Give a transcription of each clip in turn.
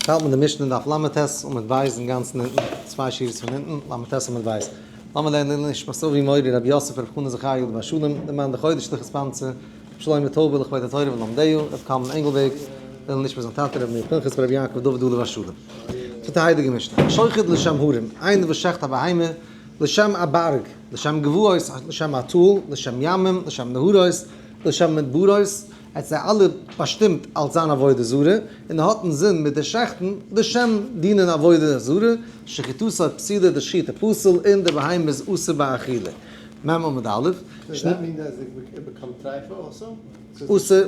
האלט מען די משנה דף ל"ט עמוד ב' אינגאנצן אונטן, צוויי שורות פון אונטן, ל"ט עמוד ב'. לאמיר לערנען לעילוי נשמת אבי מורי רבי יוסף רבי חנא זכריה עליו השלום, למען די חודש לכספנצה, רבי שלמה טויבער לכבוד התורה ולומדיה, רבי קלמן ענגלוועג, לעילוי נשמת זיין טאטע רבי מאיר פנחס ברבי יעקב דוד עליו השלום. זאגט די הייליגע משנה, שוחט לשם הרים, איינער וואס שעכט א בהמה לשם א בארג, לשם גבעות, לשם א טאל, לשם ימים, לשם נהרות, לשם מדברות, ער האט זיי אלע באשטימט אלס זיין עבודה זרה, און ער האט אין זין מיט די שעכטן לשם דינען עבודה זרה, שחיטתו פסולה די שחיטה פסול און די בהמה איז אסור באכילה. מ' עמוד א'. אסור,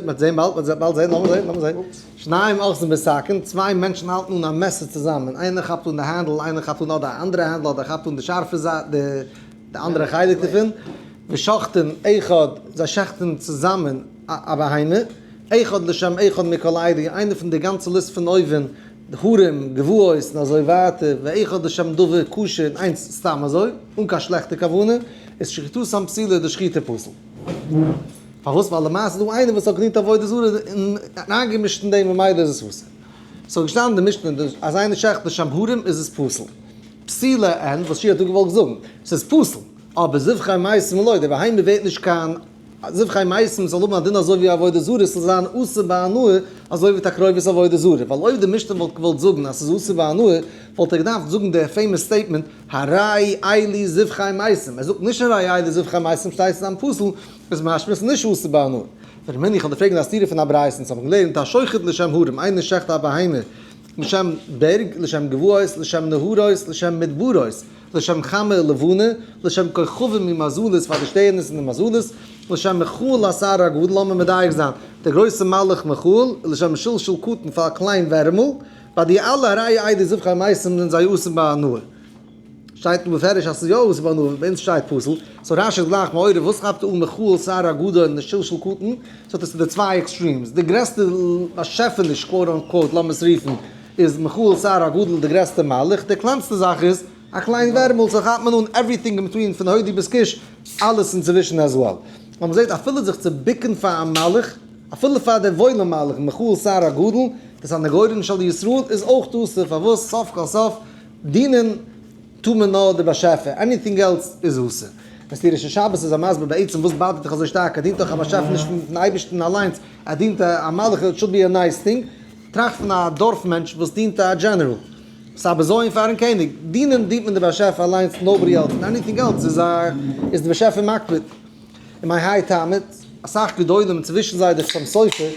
מ'וועט זען באלד, מ'וועט באלד זען, לאמיר זען, לאמיר זען. שניים אוחזין בסכין, צוויי מענטשן האלטן אן א מעסער צוזאמען, איינער כאפט אן די handle, איינער כאפט אן אדער א אנדערע handle אדער כאפט אן די שארפע זייט, די די אנדערע חלק דערפון, ושוחטין אחד, זיי שעכטן צוזאמען א בהמה, אחד לשם אחד מכל אלו, איינער פון די גאנצע list פון אויבן, הרים, גבעות, און אזוי ווייטער, ואחד לשם דבר כשר, און איינס סתם אזוי, אן קיין שלעכטע כוונה, איז שחיטתם פסולה, די שחיטה פסול. פארוואס? ווייל למעשה איז דא איינער וואס האט געדינט עבודה זרה און אריינגעמישט אין דעם ממילא איז עס אסור. ס'האט געשטאנען אין די משנה אז איינער שעכט לשם הרים איז עס פסול. פסולה אין, וואס שי' האט דא געוואלט זאגן, ס'איז פסול, אבער זבחי מתים לא, די בהמה ווערט נישט קיין זבחי מתים זאל האבן א דין אזוי ווי עבודה זרה, ס'זאל זיין אסור בהנאה אזוי ווי תקרובת עבודה זרה, ווייל אויב די משנה וואלט געוואלט זאגן אז ס'איז אסור בהנאה, וואלט ער געדארפט זאגן די famous statement הרי אלו זבחי מתים, ער זאגט נישט הרי אלו זבחי מתים שטייט ס'איז פסול, איז משמע ס'איז נישט אסור בהנאה. ורמינהו איך וועל דיר פרעגן א סתירה פון א ברייתא, אונז האבן געלערנט השוחט לשם הרים, איינער שעכט א בהמה לשם בערג, לשם גבעות, לשם נהרות, לשם מדברות, לשם חמה ולבנה, לשם כוכבים ומזלות פאר די שטערנס און די מזלות, לשם מיכאל השר הגדול, לאמיר מדייק זיין, דער גרויסער מלאך מיכאל, לשם שלשול קטן פאר א קליין ווערעמל, ביי די אלע הרי אלו זבחי מתים זענען זיי אסור בהנאה. שטייט דא בפירוש אז ס'איז יא אסור בהנאה, ביי אונז שטייט פסול, so רש"י איז גלייך מעורר וואס כאפט אן מיכאל שר הגדול און די שלשול קטן, so דאס איז די צוויי extremes, די גרעסטע באשעפעניש quote unquote לאמיר עס רופן איז מיכאל שר הגדול די גרעסטע מלאך, די קלענסטע זאך איז א קליין ווערמל, so כאפט מען אן everything in between פון הודו ביז כוש, אלעס אינצווישן as well. ווייל מ'זעט אפילו זיך צו בוקן פאר א מלאך, אפילו פאר די וואוילע מלאך מיכאל שר הגדול, די סניגורן של ישראל איז אויך אסור, פארוואס סוף כל סוף דינען טאר מען נאר די באשעפער, anything else איז אסור. מסילת שבת איז א מסביר בעצם וואס באדערט דיך אזוי שטארק, ער דינט דאך א באשעפער נישט פון אייבערשטן אליינס, ער דינט א מלאך, it should be a nice thing, טראכט פון א דארף מענטש וואס דינט א general, ס'איז א בזיון פארן קעניג, דינען דינט מען די באשעפער אליינס nobody else, און anything else איז א איז די באשעפער מקפיד. און מיין היי תמיד, אסאך גדולים צווישן זיי דער חתם סופר,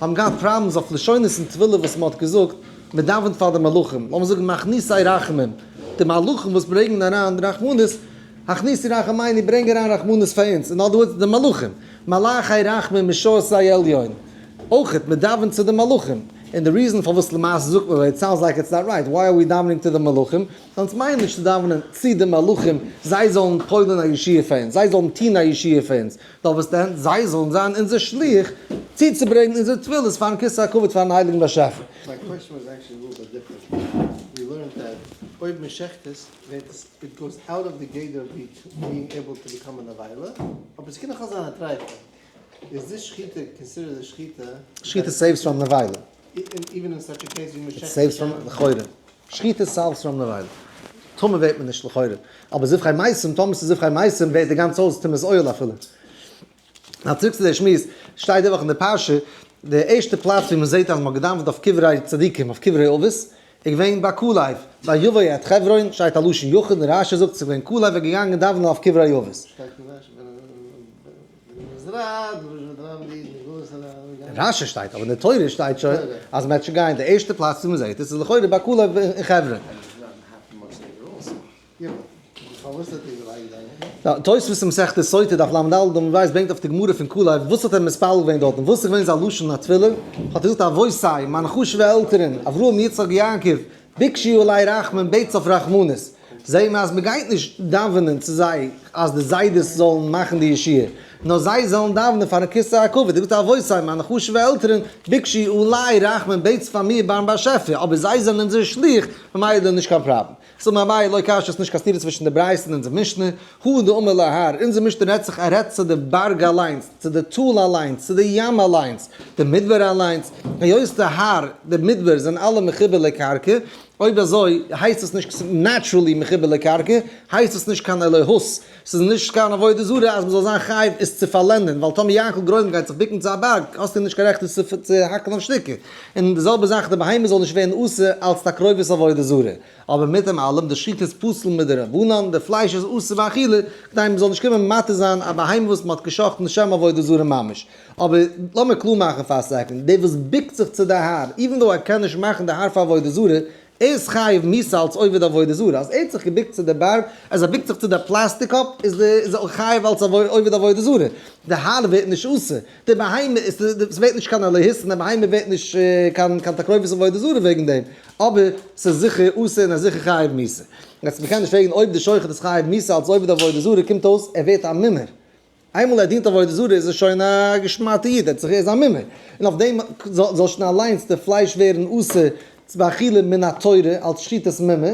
האבן געהאט problems אויף לשונות אין תפילה וואס מען האט געזאגט, מען דאווענט פאר די מלאכים, לאמיר זאגן מכניסי רחמים, די מלאכים וואס ברענגען אריין רחמנות, הכניסי רחמינו ברענג אריין רחמנות פאר אונז, in other words די מלאכים, מלאכי רחמים משרתי עליון, אויכעט מען דאווענט צו די מלאכים, און די reason פארוואס למעשה זאגט מען it sounds like it's not right, why are we davening to די מלאכים, אונז מיינען נישט צו דאווענען צו די מלאכים זיי זאלן פועל'ן א ישועה פאר אונז, זיי זאלן טון א ישועה פאר אונז, נאר וואס דען, זיי זאלן זיין אונזער שליח צוצוברענגן אונזער תפילות פארן כסא הכבוד פארן הייליגן באשעפער. My question was actually a little bit different. We learned that אויב מען שעכט עס ווערט עס, it goes out of the גדר of being able to become a נבילה, אבער עס קען נאך אלס זיין א טרייפה. איז this שחיטה considered א שחיטה? שחיטה saves from נבילה. Even in such a case ווי מען שעכט It saves from לכאורה. שחיטה saves from נבילה. טמא ווערט מען נישט לכאורה. אבער זבחי מתים, טאמער ס'איז זבחי מתים ווערט די גאנצע הויז טומאת אוהל אפילו. נאר צוריק צו די שמועס, שטייט די וואך אין די פרשה, די ערשטע פלאץ ווי מ'זעט אז מ'האט געדאווענט אויף קברי צדיקים, אויף קברי אבות, איז געווען ביי כלב, ויבא את חברון, שטייט א לשון יחיד און רש"י זאגט ס'איז געווען כלב איז געגאנגען דאווענען אויף קברי אבות. שטייט אין רש"י רש"י שטייט, אבער אין די תורה שטייט שוין אז מ'וועט שוין גיין, די ערשטע פלאץ ווי מ'זעט עס איז לכאורה ביי כלב אין חברון. תוספות אין מסכת סוטה דף לד עמוד ב' ברענגט אויף די גמרא פון כלב, וואס האט ער מתפלל געווען דארטן, וואס איז געווען זיין לשון התפילה, האט ער געזאגט אבותי, מיינע חשוב'ע עלטערן, אברהם יצחק יעקב, בקשו עלי רחמים, בעטס אויף רחמנות. זעהן מיר אז מען גייט נישט דאווענען צו זיי אז די זיידעס זאלן מאכן די ישועה. נאר זיי זאלן דאווענען פארן כסא הכבוד, ער זאגט אבותי, מיינע חשוב'ע עלטערן, בקשו עלי רחמים, בעטס פאר מיר ביים באשעפער, אבער זיי זענען אונזער שליח, ממילא נישט קיין פראבלעם. זאג מיר אביי לא קשיא, ס'נישט קיין סתירה צווישן די ברייתא און אונזער משנה, הא דאמר להר, אונזער משנה רעדט זיך ער רעדט צו די בארג אליינס, צו די טאל אליינס, צו די ים אליינס, די מדבר אליינס, היות די הר, די מדבר זענען אלע מחובר לקרקע, אויב אזוי הייסט עס נישט naturally מחובר לקרקע, הייסט עס נישט קיין אלוהות, ס'איז נישט קיין עבודה זרה אז מ'זאל זיין חייב עס צו פארלענדען, ווייל טאמער יענקל גרוים גייט זיך בוקן צו א בארג האסטו נישט קיין רעכט עס צו האקן אויף שטיקער. און די זעלבע זאך די בהמה זאל נישט ווערן אסור אלס תקרובת עבודה זרה. אבער מיט דעם אלעם, די שחיטה איז פסול מדרבנן, די פלייש איז אסור באכילה, כדי מ'זאל נישט קומען מתיר זיין א בהמה וואס מ'האט גע'שחט'ן לשם עבודה זרה ממש. אבער לאמיר קלאר מאכן פאר א second, דער וואס בוקט זיך צו די הר, even though ער קען נישט מאכן די הר פאר עבודה זרה, ער איז חייב מיתה אלס עובד עבודה זרה, אז ער האט זיך געבוקט צו די בארג, אז ער בוקט זיך צו די פלאסטיק cup, איז די איז ער חייב אלס עובד עבודה זרה, די הר ווערט נישט אסור, די בהמה איז עס ווערט נישט קיין אלוהות און די בהמה ווערט נישט קיין קיין תקרובת עבודה זרה וועגן דעם, אבער ס'איז זיכער אסור און ער איז זיכער חייב מיתה. יעצט מ'קען נישט פרעגן אויב די שוחט איז חייב מיתה אלס עובד עבודה זרה קומט אויס ער ווערט א מומר, איינמאל ער דינט עבודה זרה איז ער שוין א געשמדטע איד, ער האט זיך ער איז א מומר, און אויף דעם זאל שוין אליינס די פלייש ווערן אסור באכילה מן התורה אלס שחיטת מומר,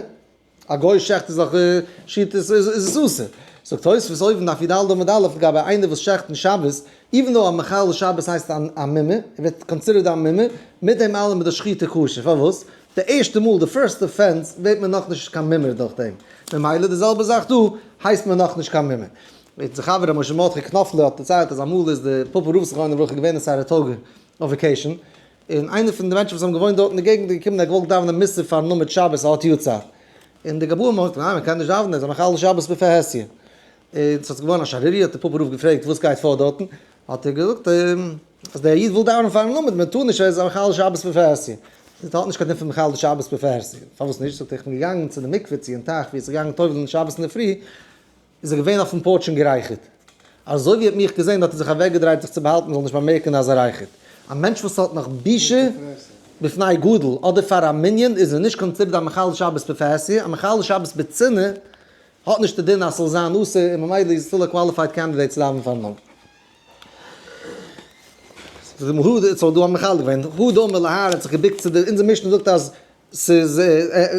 א גוי שעכט איז דאך שחיטת איז עס אסור. זאגט תוספות אויבן דף י"ד עמוד א' לגבי איינער וואס שעכט אין שבת, even though א מחלל שבת הייסט א מומר, ער ווערט considered א מומר, מיט דעם אלעם איז די שחיטה כשר, פארוואס? די ערשטע מאל, די first offense, ווערט מען נאכנישט קיין מומר דורך דעם, ממילא די זעלבע זאך דא, הייסט מען נאכנישט קיין מומר. אונזער חבר ר' משה מרדכי קנאפלער האט דערציילט אז אמאל איז די פאפא רב זכרונו לברכה געווען אין סאראטאגע אויף vacation, און איינער פון די מענטשן וואס האבן געוואוינט דארט אין די געגנט איז געקומען ער האט געוואלט דאווענען מוסף פארן עמוד שבת ער האט יארצייט, און די גבאים האבן געזאגט ניין מען קען נישט דאווענען ער איז א מחלל שבת בפרהסיא, און ס'האט זיך געווארן א שערוריה האט די פאפא רב געפרעגט וואס גייט פאר דארטן, האט ער געזאגט אז דער איד וויל דאווענען פארן עמוד מען טאר נישט ער איז א מחלל שבת בפרהסיא, זאגט ער האט נישט קיין דין פון מחלל שבת בפרהסיא, פארוואס נישט, זאגט ער איך בין געגאנגען צו די מקווה צו אין טייך ווי ער איז געגאנגען טובל'ן שבת אינדערפרי, איז ער געווען אויפן porch און גערייכערט. אזוי ווי ער האט מיך געזען האט ער זיך אוועקגעדרייט זיך צו באהאלטן מ'זאל נישט באמערקן אז ער רייכערט. א מענטש וואס האט נאך בושה בפני גדול אדער פאר א מנין איז ער נישט considered א מחלל שבת בפרהסיא, א מחלל שבת בצנעה האט נישט די דין אז ס'זאל זיין אסור און ממילא איז still א qualified candidate צו דאווענען פארן עמוד. ס'איז דא א מחלק געווען, הא דאמר להר האט זיך געבוקט צו די, אונזער משנה זאגט אז ס'איז,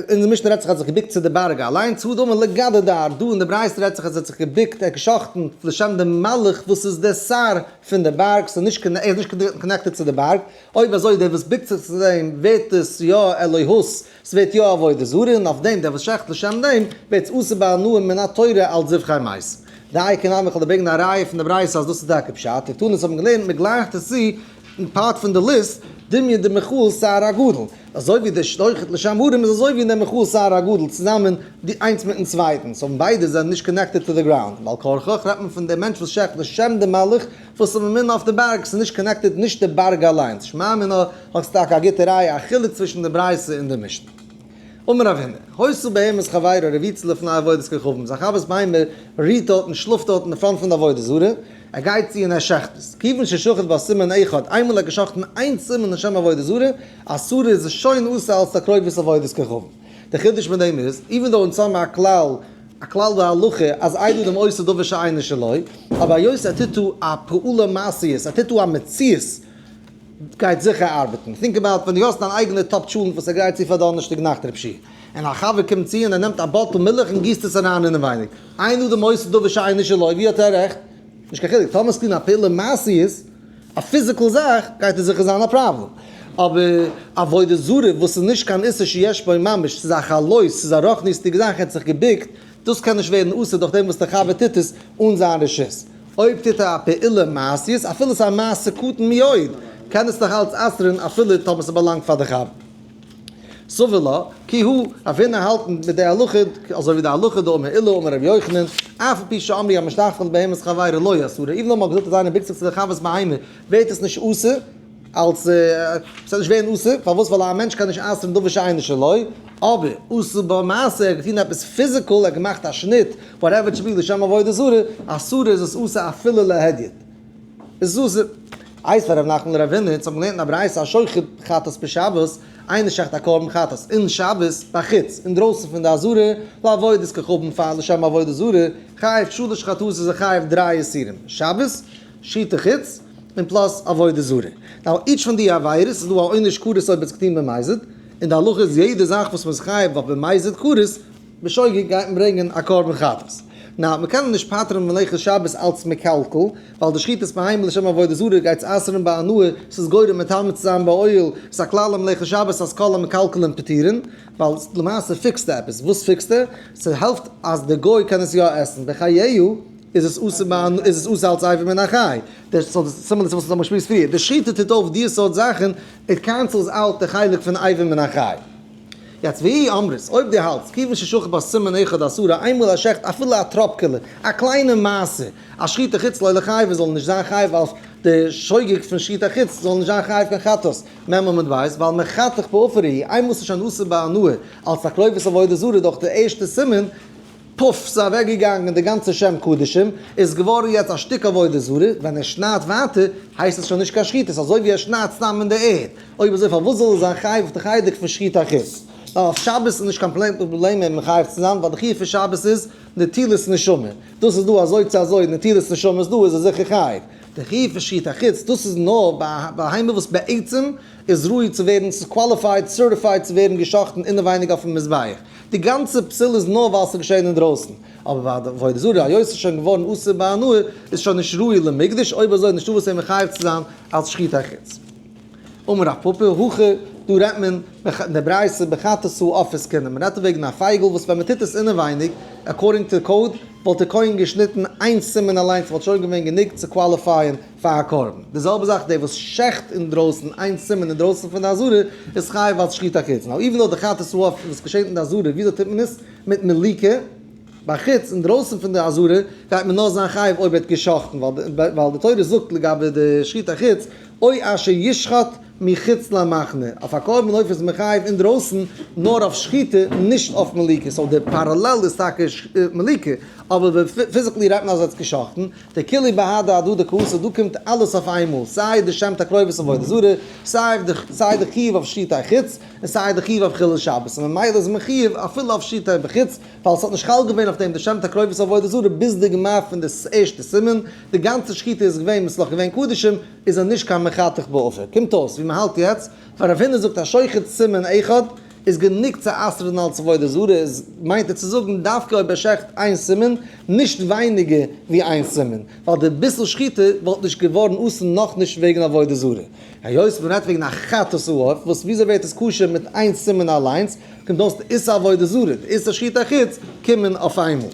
אונזער משנה רעדט זיך אז זיך געבוקט צו די בארג אליינס, הא דאמר לגדא דהר, דא אין די ברייתא רעדט זיך אז ער האט זיך געבוקט, ער האט גע'שחט'ן לשם די מלאך וואס איז דער שר פון די בארג, ס'איז נישט ער איז נישט connected צו די בארג, אויב אזוי דער וואס בוקט זיך צו דעם ווערט עס יא אלוהות, ס'ווערט יא עבודה זרה, און אויף דעם דער וואס שעכט לשם דעם ווערט עס אסור בהנאה מן התורה אלס זבחי מתים. דייקא נמי כ'וועל דיר ברענגען א ראיה פון די ברייתא אז דאס איז טאקע פשט, דתניא האבן געלערנט מ'גלייכט עס צו אין part פון די ליסט, דומיא דמיכאל שר הגדול, אזוי ווי דער שוחט לשם הרים איז אזוי ווי אין דער מיכאל שר הגדול צוזאמען די איינס מיטן צווייטן, so ביידע זענען נישט connected to the ground, בעל כרחך רעדט מען פון דער מענטש וואס שעכט לשם די מלאך וואס איז ממונה אויף די בארג, ס'איז נישט connected נישט די בארג אליינס, שמע מינה האסט טאקע א גוטע ראיה א חילוק צווישן די ברייתא און די משנה. אמר רב הונא, היתה בהמת חברו רבוצה לפני עבודת כוכבים, זיין חבר'ס בהמה רוהט דארט און שלאפט דארט אין די front פון די עבודה זרה, ער גייט צו און ער שעכט עס. כיוון ששחט בה סימן אחד, איינמאל ער האט געשאכטן איין סימן לשם עבודה זרה, אסורה איז עס שוין אסור אלס תקרובת עבודת כוכבים. דער חידוש מיט דעם איז, even though אונז האבן א כלל, א כלל בהלכה, אז אין אדם עושה דבר שאינו שלו, אבער היות ער טוט דא א פעולה מעשית, ער טוט דא א מציאות, גייט זיכער ארבעטן. Think about ווען דו האסט דיין אייגענע טאפ טשולענט וואס ער גרייט צו פאר דאנערשטאג נאכט רב שי. און א חבר קומט צו און ער נעמט א bottle מילך און גיסט עס אריין אינעווייניג. אין אדם עושה דבר שאינו שלו, ווי האט ער רעכט? נישט קיין חילוק. טאמער ס'טון א פעולה מעשית, א physical זאך, גייט עס זיכער זיין א פראבלעם. אבער עבודה זרה וואס איז נישט קיין איסור שיש בו ממש, ס'איז א חלות, ס'איז א רוחניות'דיגע זאך, ער האט זיך געבוקט, דאס קען נישט ווערן אסור דורך דעם וואס דער חבר טוט עס אן זיין רשות. אויב טוט ער א פעולה מעשית, אפילו ס'איז א מעשה קטן מאוד, קען עס נאך אלץ אסר'ן אפילו טאמער ס'באלאנגט פאר די חבר. סבר לה, כי הוא, רב הונא האלט מיט די הלכה, אזוי ווי די הלכה דאמר עולא אמר רבי יוחנן, אף על פי שאמרו המשתחוה לבהמת חברו לא אסורה, even though מ'האט געזאגט אז איינער בוקט זיך צו די חבר'ס בהמה ווערט עס נישט אסור, אלס ס'וועט נישט ווערן אסור, פארוואס ווייל א מענטש קען נישט אסר'ן דבר שאינו שלו, אבער אסור בה מעשה, ער האט געטון עפעס physical, ער האט געמאכט א שניט, whatever it should be, לשם עבודה זרה, אסור איז עס אסור אפילו להדיוט. איז עס אסור. איתיביה רב נחמן לרב הונא, אונז האבן געלערנט אין א ברייתא השוחט חטאת בשבת, איינער שעכט א קרבן חטאת אין שבת בחוץ, אינדרויסן פון די עזרה, לעבודת כוכבים פאר לשם עבודה זרה, חייב שלש חטאות איז ער חייב דריי איסורים, שבת, שחוטי חוץ, און plus עבודה זרה. Now, each פון די עבירות איז דא א עונש כרת אויב עס געטון במזיד, און די הלכה איז יעדע זאך וואס מ'איז חייב אויף במזיד כרת, בשוגג גייט מען ברענגען א קרבן חטאת. Now, מ'קען נישט פטר'ן מלאכת שבת אלץ מקלקל, ווייל די שחיטת בהמה לשם עבודה זרה גייט אסר'ן בהנאה, ס'איז גורם מטמא צו זיין באוהל, ס'איז א כלל אין מלאכת שבת אז כל המקלקלין פטורין, ווייל למעשה פיקסט ער עפעס. וואס פיקסט ער? ס'העלפט אז די גוי קען עס יא עסן. בחיי איז עס אסור בהנאה, איז עס אסור אלץ אבר מן החי. דער סארט similar צו וואס אונז האבן געשמועסט פריער. די שחיטה טוט אויף די סארט זאכן, it cancels out די חלק פון אבר מן החי. יעצט ואי אמרת, אויב דו האלטסט, כיוון ששחט בה סימן אחד אסרה, איינמאל ער שעכט אפילו א טראפקעלע, א קליינע מעשה, א שחוטי חוץ לא ליחייב זאל נישט זיין חייב אויף די שוגג פון שחוטי חוץ זאל נישט זיין חייב קיין חטאת, מ' עמוד בית, ווייל מחתך בעפר הוא, איינמאל ס'איז שוין אסור בהנאה, אלס תקרובת עבודה זרה דורך די ערשטע סימן, פוף, ס'איז אוועקגעגאנגען די גאנצע שם קדשים, איז געווארן יעצט א שטיק עבודה זרה, ווען ער שניידט ווייטער, הייסט עס שוין נישט קיין שחיטה, ס'איז אזוי ווי ער שניידט סתם אין די ערד. אויב אזוי פארוואס זאל ער זיין חייב אויף די חלק פון שחוטי חוץ? ווייל אויף שבת איז נישט קיין פראבלעם אים מחייב צו זיין, ווייל די חיוב פון שבת איז נטילת נשמה, דאס איז דא אזוי צו אזוי, נטילת נשמה איז דא איז ער זיכער חייב. די חיוב פון שחוטי חוץ, דאס איז נאר ביי א בהמה וואס בעצם איז ראוי צו ווערן, ס'איז qualified, certified צו ווערן גע'שחט'ן אינעווייניג אויפן מזבח. די גאנצע פסול איז נאר ווייל ס'איז געשען אינדרויסן. אבער ביי די עבודה זרה היות ס'איז שוין געווארן אסור בהנאה איז שוין נישט ראוי למקדש, אויב אזוי איז נישטא וואס אים מחייב צו זיין אלס שחוטי חוץ. אמר רב פפא, הכא, דא רעדט מען אין די ברייתא בחטאת העוף עסקינן, מען רעדט דא וועגן א פייגל וואס ווען מען טוט עס אינעווייניג, according to code, וואלט דער כהן געשניטן איין סימן אליינס וואלט שוין געווען גענוג צו qualify ען פאר א קרבן. די זעלבע זאך דער וואס שעכט אינדרויסן איין סימן אינדרויסן פון די עזרה איז חייב אלס שחוטי חוץ. Now even though די חטאת העוף וואס געשעט אין די עזרה, וויאזוי טוט מען עס? מיט מליקה. בחוץ, אינדרויסן פון די עזרה, גייט מען נאר זיין חייב אויב ער האט גע'שחט'ן, ווייל די תורה זאגט לגבי די שחוטי חוץ, או אשר ישחט מחוץ למחנה, אויף א קרבן עוף איז מען חייב אינדרויסן נאר אויף שחיטה, נישט אויף מליקה, so די parallel איז טאקע מליקה, אבער physically רעדט מען אז ער האט גע'שחט'ן, דכולהו בהדי הדדי קאתי, דא קומט אלעס אויף איינמאל, סיי די שם תקרובת עבודה זרה, סיי די חיוב אויף שחוטי חוץ, און סיי די חיוב אויף חילול שבת, און ממילא איז מען חיוב אפילו אויף שחוטי בחוץ, ווייל עס האט נישט חל געווען אויף דעם די שם תקרובת עבודה זרה ביז די גמר פון די ערשטע סימן, די גאנצע שחיטה איז געווען ווען ס'איז נאך געווען קדשים, איז ער נישט קיין מחתך בעפר. קומט אויס ווי מ'האלט יעצט, ווען רב הונא זאגט א שוחט סימן אחד איז גענוג צו אסר'ן אלס עבודה זרה, איז מיינט ער צו זאגן דווקא אויב ער שעכט איין סימן, נישט ווייניגער ווי איין סימן, ווייל די ביסל שחיטה וואלט נישט געווארן אסור נאכנישט וועגן עבודה זרה. היות מ'רעדט וועגן א חטאת העוף, וואס וויאזוי ווערט עס כשר מיט איין סימן אליינס, קומט אויס די איסור עבודה זרה, די איסור שחוטי חוץ, קומען אויף איינמאל.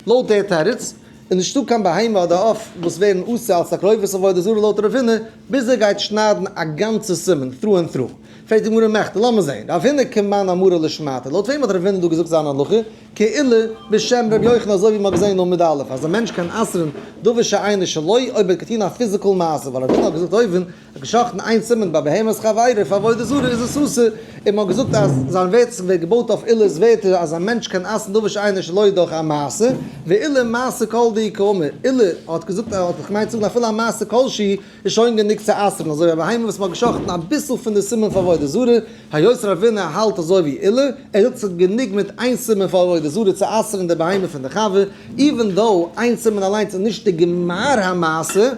לויט דער תירוץ, איז נישטא קיין בהמה אדער עוף וואס ווערן אסור אלס תקרובת עבודה זרה לויט רב הונא, ביז ער גייט שניידן א גאנצע סימן, through and through. פרעגט די גמרא מכדי, לאמיר זען, רב הונא כמאן אמרה לשמעתיה, לויט וועם האט רב הונא דא געזאגט זיין הלכה? כאילו בשם רבי יוחנן אזוי ווי מ'האט געזען אין עמוד א' אז א מענטש קען אסר'ן דבר שאינו שלו אויב ער האט געטון א physical מעשה, ווייל רב הונא האט געזאגט אויבן, האט געשאכטן איין סימן ביי בהמת חברו פאר עבודה זרה איז עס אסור, און מ'האט געזאגט אז זיין ווערטער ווערט געבויט אויף עולא'ס ווערטער אז א מענטש קען אסר'ן דבר שאינו שלו דורך א מעשה, ועולא מעשה כל דהו קאמר, עולא האט געזאגט האט געמיינט צו זאגן אפילו א מעשה כלשהי איז שוין גענוג צו אסר'ן אזוי ווי א בהמה וואס מ'האט געשאכטן אביסל פון די סימן פאר עבודה זרה, היות רב הונא האלט אזוי ווי עולא, ער זאגט ס'איז גענוג מיט איין סימן פאר עבודה זרה צו אסר'ן די בהמה פון די חבר, even though איין סימן אליינס איז נישט די גמר המעשה,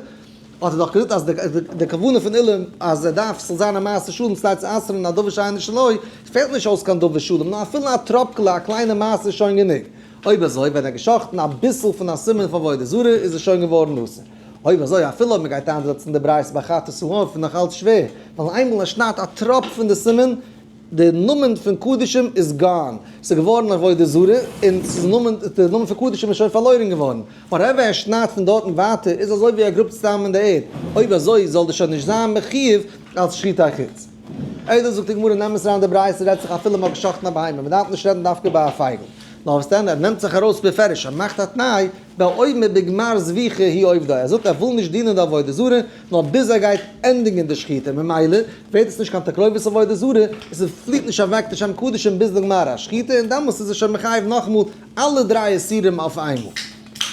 האט ער דאך געזאגט אז די כוונה פון עולא אז ער דארף ס'זאל זיין א מעשה שלם כדי צו אסר'ן א דבר שאינו שלו, פעלט נישט אויס קיין דבר שלם, נאר אפילו א טראפקעלע א קליינע מעשה איז שוין גענוג. אויב אזוי ווען ער האט געשאכטן אביסל פון א סימן פאר עבודה זרה איז עס שוין געווארן אסור. אויב אזוי אפילו אויב מ'גייט איינזעצן די ברייתא ביי חטאת העוף איז נאך אלץ שווער, ווייל איינמאל ער שניידט א טראפ פון די סימן, די נאמען פון קדשים איז gone, ס'איז געווארן עבודה זרה, און ס'איז נאמען, די נאמען פון קדשים איז שוין פארלוירן געווארן. Whatever ער שניידט פון דארטן ווייטער איז אזוי ווי ער גראבט סתם אין די ערד, אויב אזוי זאל דאס שוין נישט זיין מחיוב אלס שחוטי חוץ. אלא זאגט די גמרא נעם עס אריין די ברייתא רעדט זיך אפילו מ'האט געשחט'ן א בהמה, מ'דארף נישט רעדן דווקא ביי א פייגל. נאר וואס דען ער נעמט זיך ארויס בפירוש ער מאכט א תנאי בעומר בגמר זביחה הוא עובדה, ער זאגט ער וויל נישט דינען די עבודה זרה נאר ביז ער גייט ענדיגן די שחיטה, ממילא ווערט עס נישט קיין תקרובת עבודה זרה, עס פליט נישט אוועק די שם קדשים ביז די גמר השחיטה, און דאמאלס איז ער שוין מחייב נאכאמאל אלע דריי איסורים אויף איינמאל.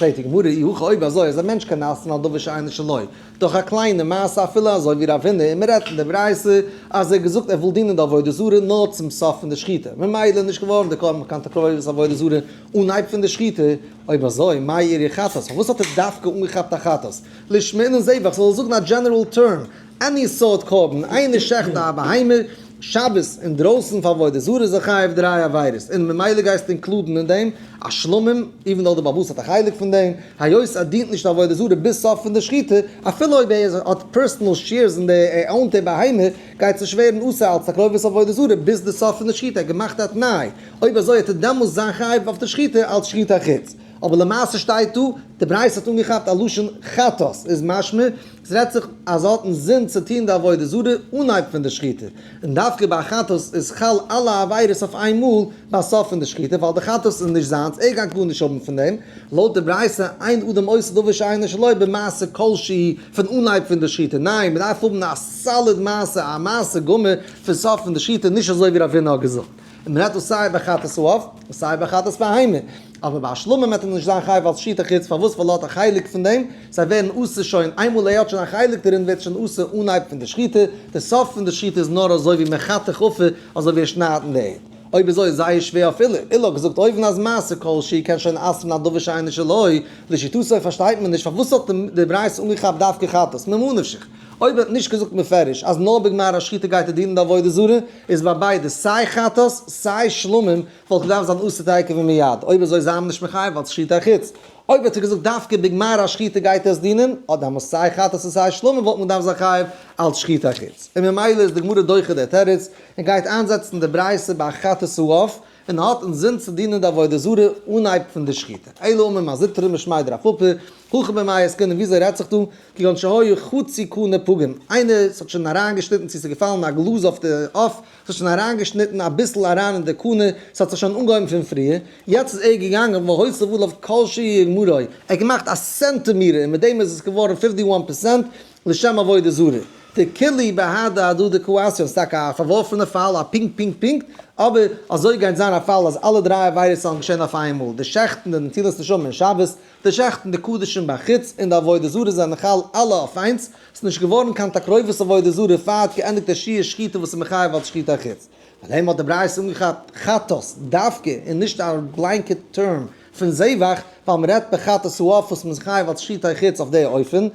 פרעגט די גמרא, אי הכי אויב אזוי אז א מענטש קען אסר'ן על דבר שאינו שלו, דורך א קליינע מעשה אפילו אזוי ווי רב הונא, און מען רעדט אין די ברייתא אז ער האט געזאגט ער וויל דינען די עבודה זרה נאר צום סוף פון די שחיטה, ממילא איז נישט געווארן די קרבן קיין תקרובת עבודה זרה אנהייב פון די שחיטה, אויב אזוי מאי איריא חטאת, פארוואס האט ער דווקא אנגעכאפט א חטאת? לישמעינן זבח זאל ער זאגן א general term, any סארט קרבן, איינער שעכט א בהמה שבת אינדרויסן פאר עבודה זרה איז ער חייב דריי עבירות, און ממילא גייסטו include ן אין דעם א שלמים, even though די בעל הבית האט א חלק פון דעם, היות ער דינט נישט עבודה זרה ביז סוף פון די שחיטה, אפילו אויב ער האט personal shares אין די ער own ט די בהמה, גייט עס נישט ווערן אסור אלץ תקרובת עבודה זרה ביז די סוף פון די שחיטה, ער האט געמאכט א תנאי, אויב אזוי וועט ער דעמאלס זיין חייב אויף די שחיטה אלץ שחיטה חוץ. אבער למעשה שטייט דא, די ברייתא האט אנגעכאפט א לשון חטאת, איז משמע עס רעדט זיך אז ער האט אינזין צו טוהן די עבודה זרה אנהייב פון די שחיטה, און דווקא ביי א חטאת איז חל אלע עבירות אויף איין מאל ביי סוף פון די שחיטה, ווייל די חטאת איז נישט זיינס, ער גייט גארנישט האבן פון דעם, לויט די ברייתא אין אדם עושה דבר שאינו שלו במעשה כל שהוא פון אנהייב פון די שחיטה, ניין מען דארף האבן א solid מעשה, א מעשה גמור פון סוף פון די שחיטה, נישט אזוי ווי רב הונא האט געזאגט. און מען רעדט דא סיי ביי חטאת העוף און סיי ביי חטאת בהמה, אבער ביי א שלמים וועט ער נישט זיין חייב אלס שחיטה חוץ, פארוואס? ווייל ער האט א חלק פון דעם, זיי ווערן אסור שוין איינמאל ער האט שוין א חלק דערין ווערט שוין אסור אנהייב פון די שחיטה, די סוף פון די שחיטה איז נאר אזוי ווי מחתך עפר, אזוי ווי ער שניידט אין די ערד. אויב אזוי איז זייער שווער אויף עולא, עולא האט געזאגט אויבן אז מעשה כל שהוא קען שוין אסר'ן א דבר שאינו שלו, לשיטתו פארשטייט מען נישט פארוואס האט די ברייתא אנגעכאפט דווקא חטאת, ממה נפשך? אויב ער האט נישט געזאגט מפרש אז נאר בגמר השחיטה גייט ער דינען די עבודה זרה, איז ביי ביידע סיי חטאת סיי שלמים וואלט געדארפט זיין אסור תיכף ומיד, אויב אזוי זיי נישט מחייב אלס שחיטה חוץ. אויב האט ער געזאגט דווקא בגמר השחיטה גייט ער עס דינען, אט דאמאלס סיי חטאת און סיי שלמים וואלט מען געדארפט זיין חייב אלס שחיטה חוץ. און ממילא איז די גמרא דוחה דער תירוץ און גייט איינזעצן די ברייתא ביי חטאת העוף, און האט אינזין צו דינען די עבודה זרה אנהייב פון די שחיטה. אלא אמר מר זוטרא משמיה דרב פפא, הכא במאי עסקינן וויאזוי רעדט זיך דא, כגון שהיה חצי קנה פגום, איינער ס'האט שוין אריינגעשניטן צו ס'איז געפאלן א גלאז אויף די עוף, ס'האט שוין אריינגעשניטן אביסל אריין אין די קנה, ס'האט זיך שוין אנגעהויבן פון פריער, יעצט איז ער געגאנגען והוסיף עליו כל שיעור גמרו, ער האט געמאכט א סענטימיטער און מיט דעם איז עס געווארן fifty one percent לשם עבודה זרה. דכולהו בהדי הדדי קא אתיין, ס'איז טאקע א פארווארפענע פאל, א פונקט פונקט פונקט, אבער אזוי גייט זיין א פאל אז אלע דריי עבירות זאלן געשען אויף איינמאל, די שעכטן, די נטילת נשמה אין שבת, די שעכטן די קדשים בחוץ און די עבודה זרה זענען חל אלע אויף איינס, ס'איז נישט געווארן קיין תקרובת עבודה זרה פאר האט געענדיגט די שיעור שחיטה וואס איז מחייב אלס שחיטה חוץ. פאר דעם האט די ברייתא אנגעכאפט חטאת דווקא און נישט א blanket term פון זבח, ווייל מ'רעדט בחטאת העוף וואס מ'איז חייב אלס שחיטה חוץ אויף די אופן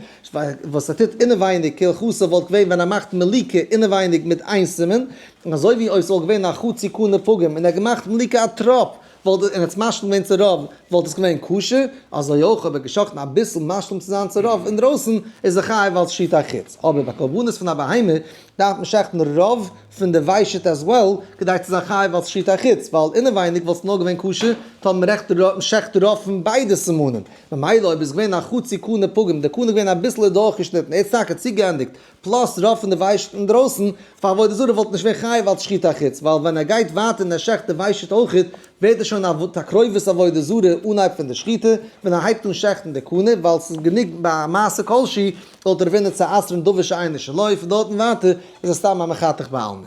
וואס ער טוט אינעווייניג כהלכתו וואלט געווען ווען ער מאכט מליקה אינעווייניג מיט איין סימן, און אזוי ווי אויב ס'וואלט געווען א חצי קנה פגום און ער האט געמאכט מליקה א טראפ וואלט און עס משלים געווען צו רוב וואלט עס געווען כשר, אזוי אויך אויב ער האט געשחט'ן אביסל משלים צו זיין צו רוב אינדרויסן איז ער חייב אלס שחיטה חוץ, אבער ביי קרבנות פון א בהמה דארף מען שעכטן רוב פון די ושט as well כדי צו זיין חייב אלס שחיטה חוץ, ווייל אינעווייניג וואלט עס נאר געווען כשר טאמער מען שעכט רוב פון ביידע סימנים, ממילא אויב איז געווען א חצי קנה פגום די קנה געווען אביסל דורכגעשניטן ער האט עס טאקע צוגעענדיגט plus רוב פון די ושט אינדרויסן, פאר עבודה זרה וואלט נישט געווען חייב אלס שחיטה חוץ, ווייל ווען ער גייט ווייטער און ער שעכט די ושט אויכעט, ווערט ער שוין א תקרובת עבודה זרה אנהייב פון די שחיטה, ווען ער הייבט אן שעכטן די קנה, ווייל ס'איז גענוג ביי א מעשה כלשהי, זאל ער ווערן צו אסר'ן דבר שאינו שלו, פון דארטן ווייטער איז ער סתם א מחתך בעלמא.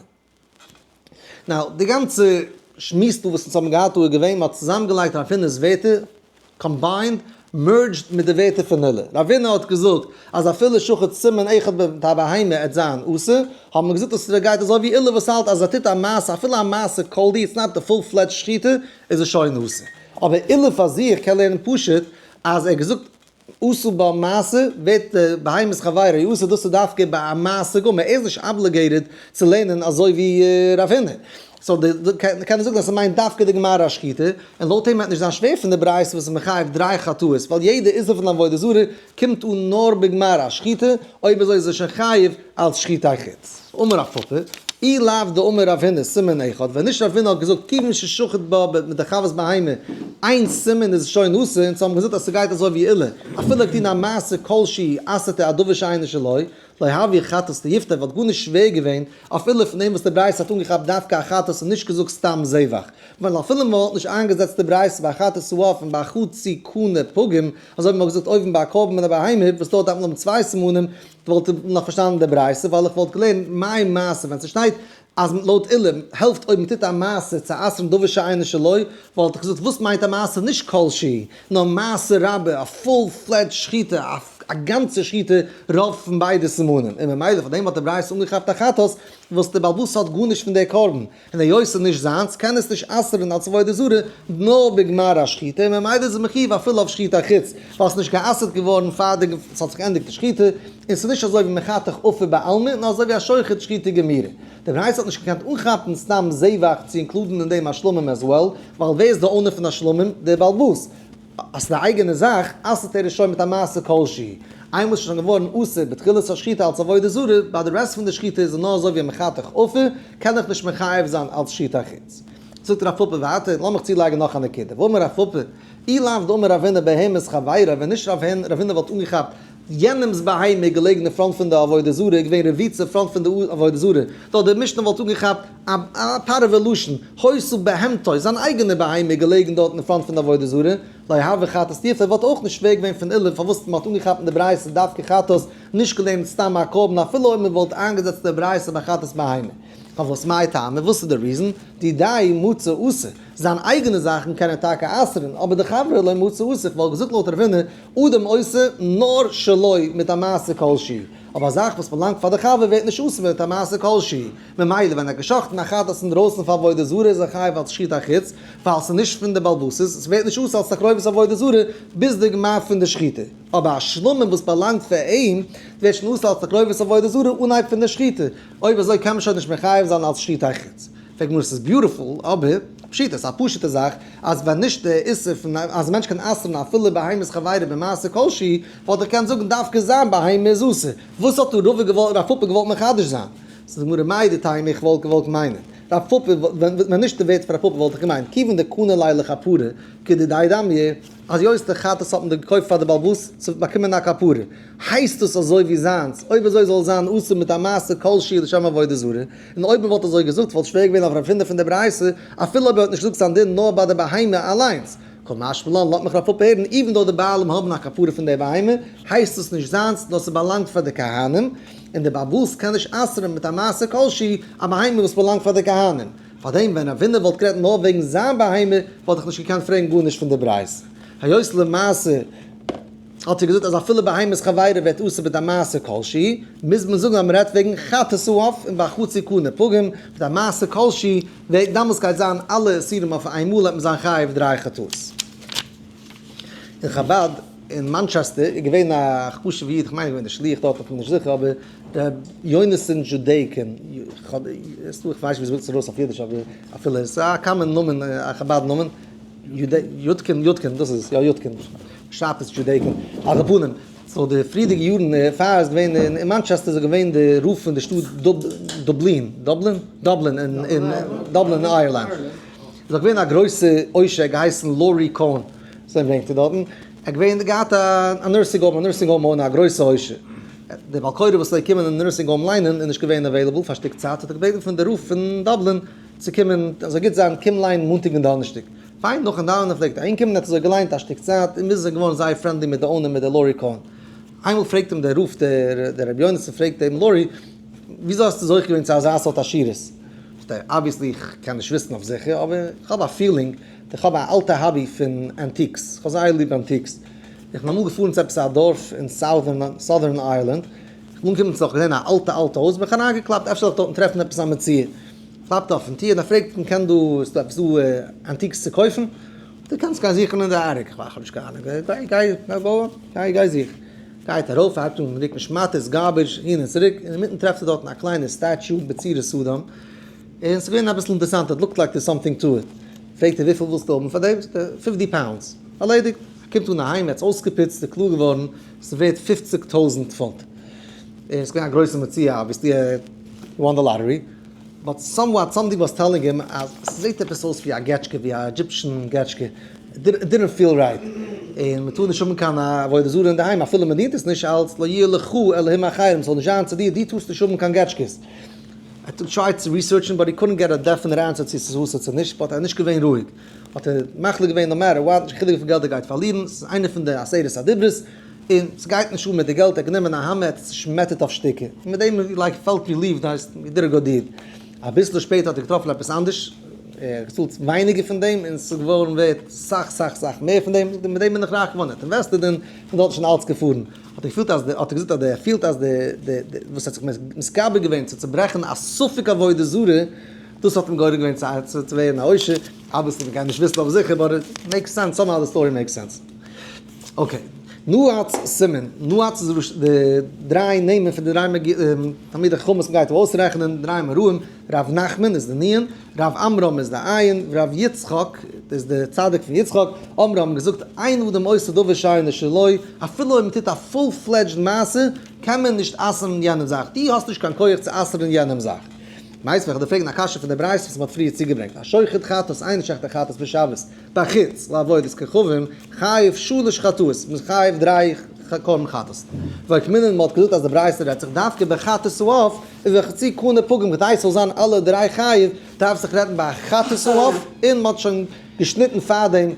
Now, די גאנצע שמועס דא וואס אונז האבן געהאט דא איז געווען, מ'האט צוזאמגעלייגט רב הונא'ס ווערטער, combined, merged מיט די ווערטער פון עולא. רב הונא האט געזאגט אז אפילו שחט סימן אחד בבהמה עט זיין אסור, האבן מיר געזאגט אז ס'גייט אזוי ווי עולא וואס האלט אז ער טוט א מעשה אפילו א מעשה כל דהו, it's not די full fledged שחיטה, איז עס שוין אסור. אבער עולא פאר זיך קען לערנען פשוט אז ער האט געזאגט עשה בה מעשה, ווערט די בהמת חברו אסור, דאס איז דווקא ביי א מעשה גמור, ער איז נישט obligated צו לערנען אזוי ווי רב הונא. So די קען מען זאגן אז ס'מיינט דווקא די גמר השחיטה, און לויט אים וועט נישט זיין שווער פון די ברייתא וואס איז מחייב דריי חטאות, ווייל יעדע איסור פון עבודה זרה קומט אן נאר בגמר השחיטה, אויב אזוי איז ער שוין חייב אלס שחיטה חוץ. אמר רב פפא, אי לאו דאמר רב הונא סימן אחד, ווען נישט רב הונא האט געזאגט כיוון ששחט בה מיט די חוות בהמה איין סימן איז שוין אסור, אונז האבן געזאגט אז ס'גייט אזוי ווי עולא, אפילו טון א מעשה כלשהי אסר'ט ער א דבר שאינו שלו, לא הוי חטאת תיובתא וואלט גארנישט שווער געווען אפילו פון דעם וואס די ברייתא האט אנגעכאפט דווקא א חטאת און נישט געזאגט סתם זבח, ווייל אפילו מען וואלט נישט איינגעזעצט די ברייתא ביי חטאת העוף און ביי חצי קנה פגום, אזוי ווי מען האט געזאגט אויבן ביי א קרבן און א בהמה וואס דארט דארף מען האבן צוויי סימנים, וואלט איך נאך פארשטאנען די ברייתא ווייל איך וואלט געלערנט מאי מעשה ווען ס'שטייט. אז לויט עולא העלפט אויב מ'טוט א מעשה צו אסר'ן דבר שאינו שלו, וואלט איך געזאגט וואס מיינט א מעשה נישט כל שהוא, נאר מעשה רבה, א full fledged שחיטה, א גאנצע שחיטה, רוב פון ביידע סימנים, און ממילא פאר דעם האט די ברייתא אנגעכאפט א חטאת וואס די בעל הבית האט גארנישט פון די קרבן, און היות ס'איז נישט זיינס קען עס נישט אסר'ן אלס עבודה זרה נאר בגמר השחיטה, און ממילא איז עס מחיוב אפילו אויף שחיטה חוץ, ווייל ס'איז נישט גע'אסר'ט געווארן פאר די ס'האט זיך געענדיגט די שחיטה, און ס'איז נישט אזוי ווי מחתך עפר בעלמא, נאר אזוי ווי א שוחט שחיטה גמירה. די ברייתא האט נישט געקענט אנכאפן סתם זבח צו include ן אין דעם א שלמים as well, ווייל ווער איז די owner פון א שלמים? דער בעל הבית. אז ס'איז די אייגענע זאך, אסר'ט ער עס שוין מיט א מעשה כלשהי. איינמאל ס'איז שוין געווארן אסור בתחילת השחיטה אלס עבודה זרה, ביי די rest פון די שחיטה איז עס נאר אזוי ווי א מחתך עפר, קען איך נישט מחייב זיין אלס שחיטה חוץ. זאגט רב פפא ווייטער, לאמיך צולייגן נאך א נקודה, ואמר רב פפא, אי לאו דאמר רב הונא בהמת חבירו, ווען נישט רב הונא וואלט אנגעכאפט יענעמס בהמה געלעגן אין front פון די עבודה זרה, געווען רביצה front פון די עבודה זרה, דארט די משנה וואלט אנגעכאפט א פארעווע לשון, היתה בהמתו, זיין אייגענע בהמה געלעגן דארט אין front פון די עבודה זרה, לא הוה חטאת תיובתא, וואלט אויך נישט שווער געווען פון עולא פארוואס מען האט אנגעכאפט אין די ברייתא דווקא חטאת, נישט געלערנט סתם א קרבן אפילו אויב מען וואלט איינגעזעצט די ברייתא ביי חטאת בהמה. פארוואס מאי טעמא? וואס איז די reason? דידיה מצי אסר, זיין אייגענע זאכן קען ער טאקע אסר'ן, אבער דחבריה לא מצי אסר, כ'וואלט געזאגט לויט רב הונא, אדם עושה נאר שלו מיט א מעשה כלשהי, אבער א זאך וואס באלאנגט פאר די חבר ווערט נישט אסור מיט א מעשה כלשהי, ממילא ווען ער האט געשחט'ן א חטאת אינדרויסן פאר עבודה זרה איז ער חייב אלס שחיטה חוץ, ווייל ס'איז נישט פון די בעל הבית, עס ווערט נישט אסור אלס תקרובת עבודה זרה ביז די גמר פון די שחיטה, אבער א שלמים וואס באלאנגט פאר אים ווערט שוין אסור אלס תקרובת עבודה זרה אנהייב פון די שחיטה, אויב אזוי קען מען שוין נישט מחייב זיין אלס שחיטה חוץ. פרעגט גמרא ס'איז beautiful, אבער פשיטא, ס'איז א פשוט'ע זאך אז ווען נישט די איסור פון אז א מענטש קען אסר'ן אפילו בהמת חברו במעשה כלשהי, וואלט איך געקענט זאגן דווקא זיין בהמה איז אסור. וואס האט דא רבא געוואלט רב פפא געוואלט מחדש זיין? זאגט די גמרא מהו דתימא איך וואלט געוואלט מיינען רב פפא ווען נישט די ווערטער פון רב פפא וואלט איך געמיינט כיוון דקני ליה לכפרה כדידיה דמיא אז היות די חטאת האט מען געקויפט פאר די בעל הבית צו באקומען א כפרה הייסט עס אזוי ווי זיינס, אויב אזוי זאל עס זיין אסור מיט א מעשה כלשהי לשם עבודה זרה, און אויב מען וואלט אזוי געזאגט וואלט שווער געווען אויף רב הונא פון די ברייתא, אפילו אויב ער האט נישט געזאגט זיין דין נאר ביי די בהמה אליינס. קא משמע לן לאזט מיך רב פפא הערן, even though די בעלים האבן א כפרה פון די בהמה, הייסט עס נישט זיינס, נאר ס'באלאנגט פאר די כהנים, און די בעל הבית קען נישט אסר'ן מיט א מעשה כלשהי א בהמה וואס באלאנגט פאר די כהנים. פארדעם ווען רב הונא וואלט גערעדט נאר וועגן זיין בהמה וואלט איך נישט געקענט פרעגן גארנישט פון די ברייתא. היות למעשה. האט ער געזאגט אז אפילו בהמת חברו ווערט אסור מיט א מעשה כלשהי, מוז מען זאגן אז מען רעדט וועגן חטאת העוף און ביי חצי קנה פגום, מיט א מעשה כלשהי, ווערט דאמאלס גייט זיין אלע איסורים אויף איין מאל וועט מען זיין חייב דריי חטאות. אין חבד אין מאנטשעסטער איז געווען א חשוב'ע איד, כ'מיין געווען די שליח דארט, כ'בין נישט זיכער, אבער ר' יונתן דזשודעיקין, איך ווייס נישט ווי עס זאגט זיך ארויס אויף אידיש אבער אפילו עס איז א common נאמען, א חבד נאמען, יודקין, יודקין, דאס איז עס, יא יודקין. שרייבט עס דזשודעיקין. על כל פנים, so די פריערדיגע יארן פאר ער איז געווען אין מאנטשעסטער איז ער געווען די רב פון די שטאט דובלין, דובלין? דובלין אין דובלין אין איירלאנד. איז דאך געווען א גרויסע עושר געהייסן לארי קאהן, אזוי ברענגט ער דארטן, ער האט געווען געהאט א nursing home, א nursing home owner, א גרויסע עושר. די בעל קורא וואס פלעגט קומען אין nursing home ליינען איז נישט געווען available פאר א שטיק צייט, האט ער געבעטן פון די רב פון דובלין צו קומען, אזוי גוט זיין, קום ליינען מאנטאג און דאנערשטאג. פיין, נאכן דאווענען פלעגט ער אהינקומען, ער האט אזוי געליינט א שטיק צייט, און ביז ער איז געווארן זייער friendly מיט די owner מיט די לארי קאהן. איינמאל פרעגט אים דער רב, דער רבי יונתן פרעגט אים, לארי, וויאזוי האסטו זוכה געווען צו אזא סארט עשירות? זאגט ער, obviously איך קען נישט וויסן אויף זיכער, אבער איך האב א feeling, איך האב א אלטע hobby פון antiques, איך האב זייער ליב antiques. איך בין אמאל געפארן צו עפעס א דארף אין Southern Ireland, איך בין אנגעקומען צו געזען א אלטע אלטע הויז, בין איך אריינגעקלאפט אפשר זאל איך דארטן טרעפן עפעס א מציאה. קלאפט אויפן טיר און ער פרעגט מען קען דא, איז דא עפעס דא antiques צו קויפן? דו קענסט גיין זוכן אין די attic, איך האב נישט קיין אהנונג, גיי גיי גיי גיי זוך. גייט ארויף ער הייבט אן רוקן שמאטעס, garbage, הין און צוריק, און אינמיטן טרעפט ער דארטן א קליינע statue בצורת אדם, און ס'איז געווען אביסל אינטערעסאנט, it looked like there's something to it. פרעגט ער וויפיל ווילסטו האבן פאר דעם? זאגט ער 50 pounds. ערלעדיגט. ער קומט אן אהיים, ער האט עס אויסגעפוצט, ס'איז קלאר געווארן ס'ווערט 50,000 פונט. און ס'איז געווען א גרויסע מציאה, obviously ער won the lottery. But somewhat something was telling him אז ס'זעט עפעס אויס ווי א געטשקע, ווי א Egyptian געטשקע, it didn't feel right, און מ'טאר נישט האבן קיין עבודה זרה אינדערהיים אפילו מ'דינט עס נישט אלץ לא יהיה לך אלהים אחרים, ס'זאל נישט זיין צו דיר, דו טארסט נישט האבן קיין געטשקעס. ער האט tried צו research ן but he couldn't get a definite answer צו ס'איז אסור צו נישט, but ער איז נישט געווען רואיג, האט ער מחליט געווען no matter what, נישט קיין חילוק וויפיל געלט ער גייט פארלירן, ס'איז איינע פון די עשרת הדיברות, און ס'גייט נישט אן מיט די געלט, ער האט גענומען א האמער, ער האט עס צושמעטערט אויף שטיקער, און מיט דעם like felt relieved, הייסט he did a good deed. אביסל שפעטער האט ער געטראפן עפעס אנדערש, ער האט געצאלט ווייניגער פון דעם און ס'איז געווארן ווערט סאך סאך סאך מער פון דעם, זאגט ער מיט דעם בין איך רייך געווארן, ער האט invested און פון דארט איז שוין אלץ געפארן. האט ער געפילט אז די, האט ער געזאגט אז די, ער פילט אז די, די, די, וואס האט זיך מתגבר געווען צו צוברעכן א ספק עבודה זרה, דאס האט אים גורם געווען צו צו ווערן א עושר, obviously מ'קען נישט וויסן אויף זיכער but it makes sense, somehow the story makes sense. Okay, נועץ סימן, נועץ איז ראש די דריי נעמען פון די דריי תלמידי חכמים וואס מ'גייט אויסרעכענען, דריי אמוראים, ר' נחמן איז די נון, ר' עמרם איז די עין, ר' יצחק איז די צדיק פון יצחק, אמרו האבן געזאגט אין אדם עושה דבר שאינו שלו, אפילו אויב מ'טוט א full fledged מעשה קען מען נישט אסר'ן יענעם זאך, דו האסט נישט קיין כח צו אסר'ן יענעם זאך. מיתיבי, איך דיר פרעגן א קשיא פון די ברייתא וואס מ'האט פריער צוגעברענגט, השוחט חטאת איינער שעכט א חטאת בשבת בחוץ לעבודת כוכבים חייב שלש חטאות, מ'איז חייב דריי קרבן חטאת. ואוקמינן מ'האט געזאגט אז די ברייתא רעדט זיך דווקא בחטאת העוף, איז וחצי קנה פגום כדי ס'זאל זיין אלע דריי חייב דארף זיך רעדן ביי א חטאת העוף און מ'האט שוין געשניטן פארדעם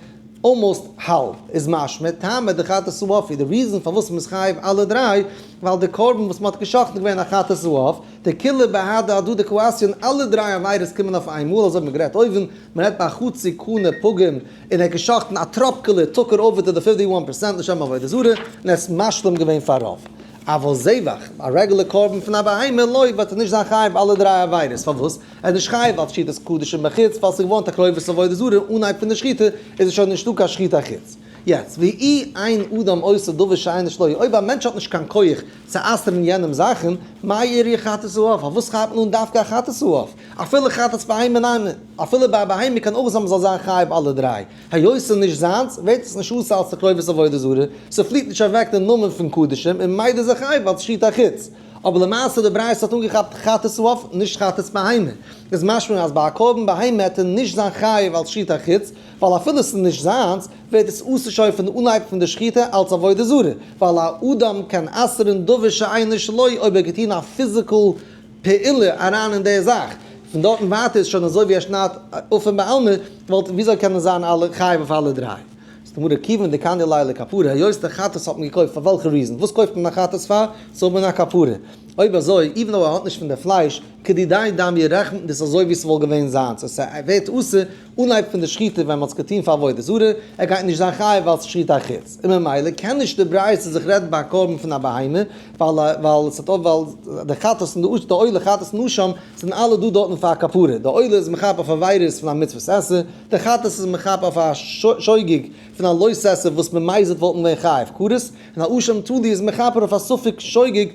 almost האלב, איז משמע טעמא דחטאת העוף איז די reason פארוואס מ'איז חייב אלע דריי ווייל די קרבן וואס מ'האט גע'שחט'ן איז געווען א חטאת העוף, דכולהו בהדי הדדי קאתיין אלע דריי עבירות קומען אויף איינמאל אזוי האט מען גערעדט אויבן, מען רעדט ביי חצי קנה פגום און ער האט גע'שחט'ן א טראפקעלע took ער over to די 51% לשם עבודה זרה און ער איז משלים געווען פאר רוב. אבל זבח, א רעגולער קרבן פון א בהמה, לא, וועט ער נישט זיין חייב אלע דריי עבירות, פארוואס? ער איז נישט חייב אלס שחיטת קדשים בחוץ, ווייל ס'איז געווארן תקרובת עבודה זרה אנהייב פון די שחיטה, איז עס שוין נישטא קיין שחיטה חוץ. יעצט, ואי אין אדם עושה דבר שאינו שלו, אויב א מענטש האט נישט קיין כח צו אסר'ן יענעם זאכן, מאי איריא חטאת העוף, פארוואס כאפט מען אן דווקא א חטאת העוף? אפילו חטאת בהמה נמי, אפילו ביי א בהמה קען אויך זיין מ'זאל זיין חייב אלע דריי, היות ס'איז נישט זיינס, ווערט עס נישט אסור אלס תקרובת עבודה זרה, ס'פליט נישט אוועק די נאמען פון קדשים און ממילא איז ער חייב אלס שחיטה חוץ. אבער למעשה די ברייתא האט אנגעכאפט חטאת העוף נישט חטאת בהמה, איז משמע אז ביי א קרבן בהמה העט ער נישט זיין חייב אלס שחיטה חוץ, ווייל אפילו ס'איז נישט זיינס, ווערט עס אסור שוין פון די אנהייב פון די שחיטה אלס עבודה זרה, ווייל א אדם קען אסר'ן דבר שאינו שלו אויב ער האט געטון א physical פעולה אריין אין די זאך, פון דארטן ווייטער איז שוין אזוי ווי ער שניידט עפים בעלמא, וואלט וויאזוי קען עס זיין אלע חייב אויף אלע דריי? זאגט די גמרא כיוון דקני ליה לכפרה, היות די חטאת האט מען געקויפט פאר וועלכע reason? וואס קויפט מען א חטאת פאר? צו האבן א כפרה. אויב אזוי, even though ער האט נישט פון די פלייש, כדידיה דמיא רעכנט מען דאס אזוי ווי ס'וואלט געווען זיינס, עס ווערט אסור אנהייב פון די שחיטה ווען מ'האט עס געטון פאר עבודה זרה, ער גייט נישט זיין חייב ווייל ס'איז שחיטה חוץ, און ממילא קען נישט די ברייתא זיך רעדן ביי א קרבן פון א בהמה, ווייל ווייל ס'האט אויף ווייל די חטאת און די די עולה חטאת און אשם זענען אלע דא דארטן פאר א כפרה, די עולה איז מכפר אויף עבירות פון א מצוות עשה, די חטאת איז מכפר אויף א שוגג פון א לא תעשה וואס במזיד וואלט מען געווען חייב כרת, און א אשם תלוי איז מכפר אויף א ספק שוגג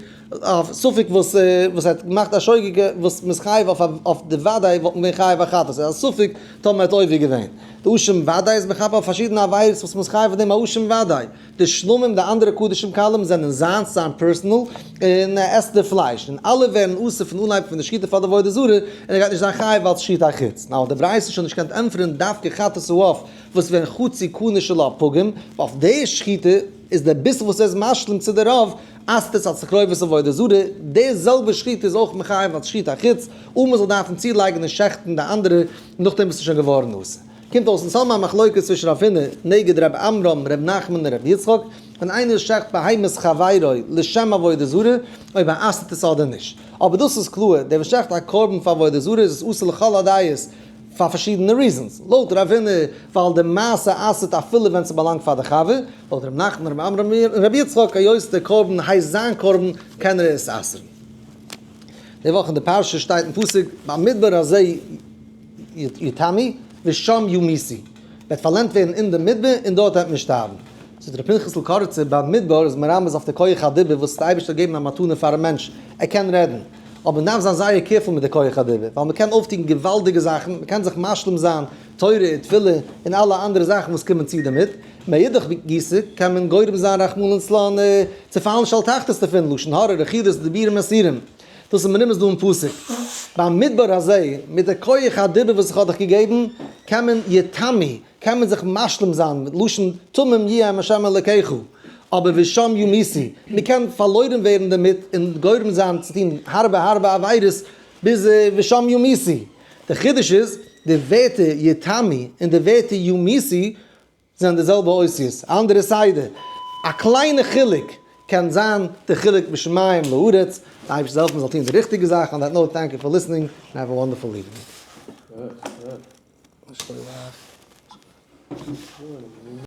אויף ספק וואס וואס ער האט געמאכט א שוגג וואס מ'איז חייב אויף אויף די וודאי וואלט מען געווען חייב א חטאת, ס'איז א ספק טאמער ער האט עובר געווען. די אשם וודאי איז מכפר אויף פארשידענע עבירות וואס מ'איז חייב אויף דעם א אשם וודאי. די שלמים די אנדערע קדשים קלים זענען זיינס זיין personal און ער עסט די פלייש און אלע ווערן אסור פון אנהייב פון די שחיטה פאר די עבודה זרה און ער גייט נישט זיין חייב אלס שחיטה חוץ. נאר האט די ברייתא שוין נישט געקענט ענטפערן דווקא חטאת העוף וואס ווען חצי קנה שלה פגום, ווייל אויף די שחיטה איז די ביסל וואס ער איז משלים צו די רוב אסר'ט עס אלס תקרובת עבודה זרה, די זעלבע שחיטה איז אויך מחייב אלס שחיטה חוץ, אן מען זאל דארפן צולייגן און שעכטן די אנדערע נאכדעם וואס ס'איז שוין געווארן אסור. קומט אויס אונז האבן א מחלוקת צווישן רב הונא נגד רב עמרם, רב נחמן און רב יצחק, ווען איינער שעכט בהמת חברו לשם עבודה זרה, אויב ער אסר'ט עס אדער נישט. אבער דאס איז קלאר, דער וואס שעכט א קרבן פאר עבודה זרה איז עס אסור לכל הדעות פאר פארשידענע reasons. לויט רב הונא ווייל די מעשה אסר'ט אפילו ווען ס'באלאנגט פאר די חבר, לויט רב נחמן, רב עמרם און רב יצחק היות דער קרבן הייסט זיין קרבן קען ער עס אסר'ן. די וואך אין די פרשה שטייט אין פסוק במדבר הזה יתמו ושם יומתו, וועט פארלענדט ווערן אין די מדבר און דארט וועט מען שטארבן. זאגט ר' פנחס'ל קאריצער במדבר איז מרמז אויף די כח הדיבור וואס די אייבערשטער האט געגעבן א מתנה פארן מענטש ער קען רעדן, אבער מען דארף זיין זייער careful מיט די כח הדיבור ווייל מען קען אויפטון געוואלדיגע זאכן, מען קען זיך משלים זיין תורה און תפילה און אלע אנדערע זאכן וואס קומען צו דערמיט, מאידך גיסא קען מען גורם זיין רחמנא לצלן צו פאלן שאול תחתית דערפון, לשון הרע, רכילות, דיבורים אסורים. דאס איז מרומז דא אין פסוק. ביים מדבר הזה, מיט די כח הדיבור וואס איך האב דיך געגעבן, קען מען יתמו, קען מען זיך משלים זיין, מיט לשון תמים יהיה עם השם אלוקיך, אבער ושם יומתו, מען קען פארלוירן ווערן דערמיט און גורם זיין צו טון הארבע הארבע עבירות ביז ושם יומתו. די חידוש איז, די ווערטער יתמו און די ווערטער יומתו זענען די זעלבע אותיות, א אנדערע סדר, א קליינע חילוק. קען זיין די חילוק משמים לארץ, די אייבערשטער זאל העלפן מען זאל טון די ריכטיגע זאך, on that note thank you for listening and have a wonderful evening.